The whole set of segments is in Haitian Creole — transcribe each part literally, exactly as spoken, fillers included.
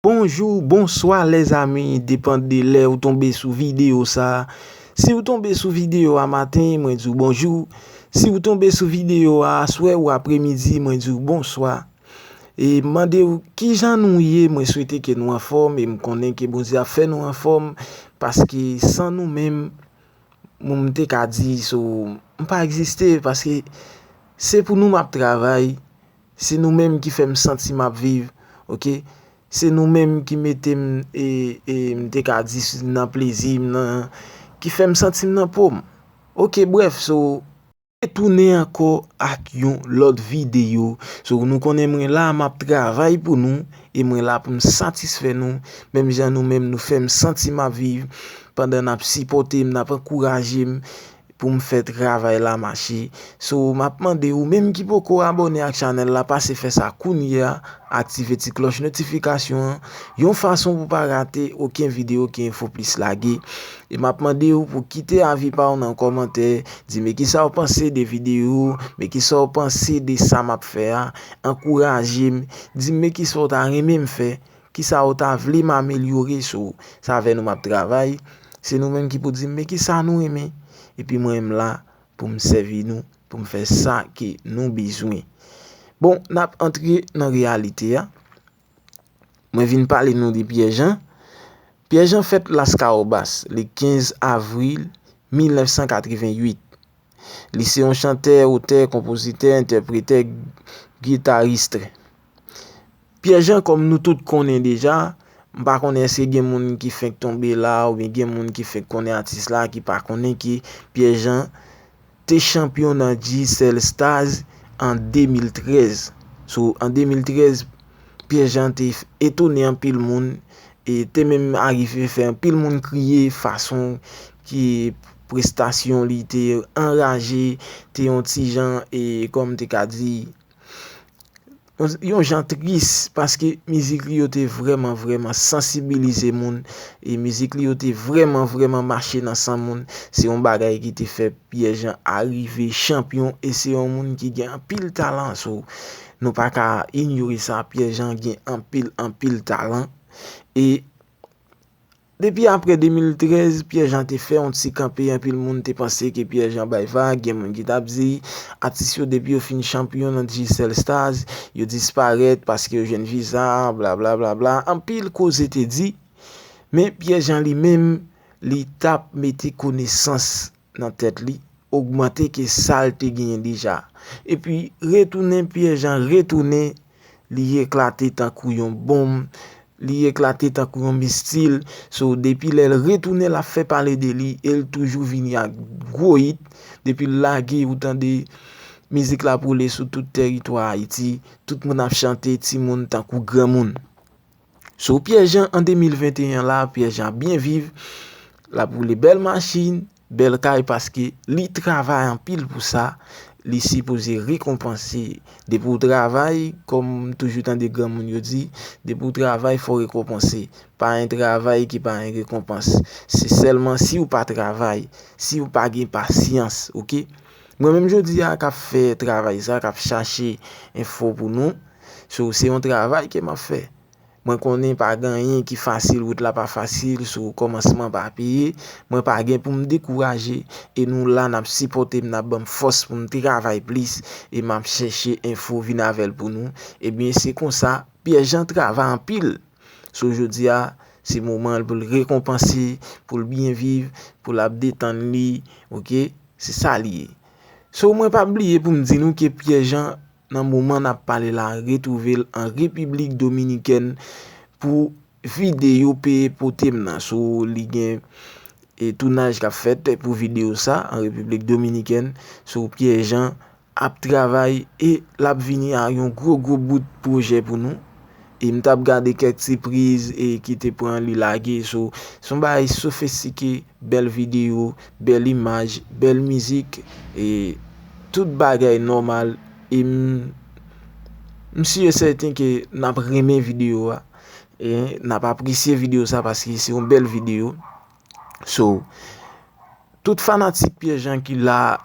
Bonjou, bonswa lèzami, depann de lè ou tonbe sou videyo sa. Si ou tonbe sou videyo a maten, mwen di w bonjou. Si ou tonbe sou videyo a aswè ou apremidi, mwen di w bonswa. E m mande w kijan nou ye, mwen swete ke nou anfòm e m konnen ke Bondye ap fè nou anfòm paske san nou menm, m te ka di so, m pa egziste paske se pou nou m ap travay. Se nou menm ki fè m santi m ap viv, oke? Se nou menm ki mete m, e, e, m te ka di, nan plezi m, nan, ki fè m santi m nan po m. Oke, brèf, so, retounen ankò ak yon lòt videyo. So, nou konnen mwen la, m ap travay pou nou, e mwen la pou m satisfè nou, menm jan nou menm nou fè m santi m ap viv, pandan n ap sipòte m, n ap ankouraje m, pou m fè travay la mache. So, m ap mande ou menm ki poko abòne ak chanèl la, pase fè sa kounye a, aktive ti klòch notifikasyon an, yon fason pou pa rate okenn videyo ke Enfo Plis lage. E m ap mande ou pou kite avi pa w nan kòmantè, di m kisa w panse de videyo, men kisa w panse de sa m ap fè a, ankouraje m, di m kisa w ta renmen m fè, kisa w ta vle m amelyore, so, se avè nou m ap travay, se nou menm ki pou di m men kisa nou renmen, epi mwen m la pou m sèvi nou, pou m fè sa ke nou bezwen. Bon, n ap antre nan reyalite a. Mwen vin pale nou de Pierre Jean. Pierre Jean fèt Laskawobas, le kenz avril mil nèf san katrevenn uit. Li se yon chantè, otè, konpozitè, entèpretè, gitaris. Pierre Jean, kòm nou tout konnen deja, m pa konnen èske gen moun ki fenk tonbe la, oubyen gen moun ki fenk konnen atis la, ki pa konnen ke Pierre Jean te chanpyon nan Digicel Stars an de mil trèz. So, an de mil trèz, Pierre Jean te f-, etone anpil moun, e te menm arive fè anpil moun kriye fason ke prestasyon li te anraje, te yon ti jan, e kòm m te ka di, yon, yon jan tris, paske mizik li yo te vrèman, vrèman sansibilize moun, e mizik li yo te vrèman, vrèman mache nan san moun. Se yon bagay ki te fè Pierre Jean arive chanpyon, e se yon moun ki gen anpil talan, so, nou pa ka inyore sa, Pierre Jean gen anpil, anpil talan. E depi apre de mil trèz, Pierre Jean te fè yon ti kanpe, anpil moun te panse ke Pierre Jean bay vag, gen moun ki t ap di, atis yo depi yo fin chanpyon nan Digicel Stars, yo disparèt paske yo jwenn viza, bla, bla, bla, bla. Anpil koze te di, men Pierre Jean li menm, li t ap mete konesans nan tèt li, ogmante ke sa l te genyen deja. Epi, retounen, Pierre Jean retounen, li eklate tankou yon bonm, li eklate tankou yon mistil. So, depi lè l retounen, l ap fè pale de li, e l toujou vini ak gwo hit. Depi l lage, ou tande mizik la ap woule sou tout tèritwa Ayiti, tout moun ap chante, timoun tankou granmoun. So, Pierre Jean an de mil venteyen la, Pierre Jean ap byen viv, l ap woule bèl machin, bèl kay, paske li travay anpil pou sa, li sipoze rekonpanse. Depi w travay, kòm m toujou tande granmoun yo di, depi w travay, fò w rekonpanse. Pa gen travay ki pa gen rekonpans. Se sèlman si w pa travay, si w pa gen pasyans, oke? Mwen menm jodi a k ap fè travay sa, k ap chache enfo pou nou, so, se yon travay ke m ap fè. Mwen konnen pa gen anyen ki fasil, wout la pa fasil, sou kòmansman pa peye. Mwen pa gen pou m dekouraje, e nou la, n ap sipòte m, n ap ban m fòs pou m travay plis, e m ap chèche enfo vin avè l pou nou. Ebyen, se konsa, Pierre Jean travay anpil. So, jodi a, se moman l pou l rekonpanse, pou l byen viv, pou l ap detann li, oke? Se sa li ye. So, mwen p ap bliye pou m di nou ke Pierre Jean, nan moman n ap pale la, retwouve l an Repiblik Dominikèn pou videyo Peye Pote m nan. So, li gen, e, tounaj k ap fèt pou videyo sa an Repiblik Dominikèn. So, Pierre Jean ap travay e l ap vini ak yon gwo, gwo bout pwojè pou nou. E m t ap gade kèk ti priz, e, ki te pran li lage. So, se yon bagay sofistike, bèl videyo, bèl imaj, bèl mizik, e tout bagay nòmal. E m, m si e sèten ke n ap renmen videyo a. E n ap apresye videyo sa paske se yon bèl videyo. So, tout fanatik Pierre Jean ki la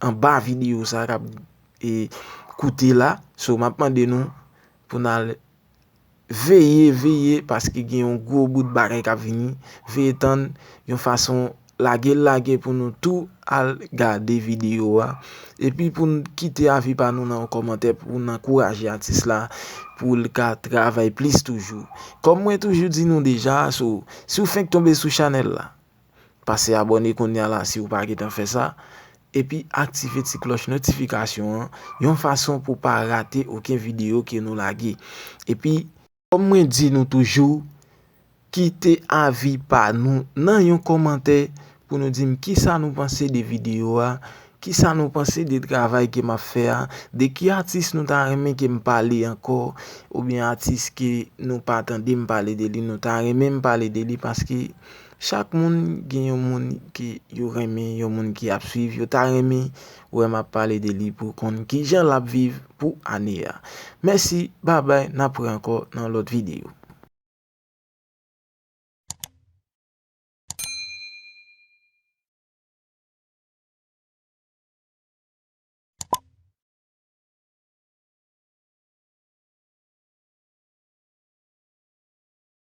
anba videyo sa k ap, e, koute la. So, m ap mande nou pou n al Veye, veye, paske gen yon gwo bout bagay k ap vini. Veye tann yon fason lage l lage pou nou tou al gade videyo a. Epi pou n kite avi pa nou nan yon kòmantè pou n ankouraje atis la pou l ka travay plis toujou. Kòm mwen toujou di nou deja, so, si w fenk tonbe sou chanèl la, pase abòne kounye a la si w pa gentan fè sa. Epi aktive ti klòch notifikasyon an yon fason pou w pa rate okenn videyo ke nou lage. Epi, kòm mwen di nou toujou, kite avi pa nou nan yon kòmantè pou nou di m kisa nou panse de videyo a, kisa nou panse de travay ke m ap fè a, de ki atis nou ta renmen ke m pale ankò, oubyen atis ke nou pa tande m pale de li, nou ta renmen m pale de li, paske chak moun gen yon moun ke yo renmen, yon moun ki ap swiv, yo ta renmen wè m ap pale de li pou konn kijan l ap viv pou ane a. Mèsi, babay, n ap wè ankò nan lòt videyo.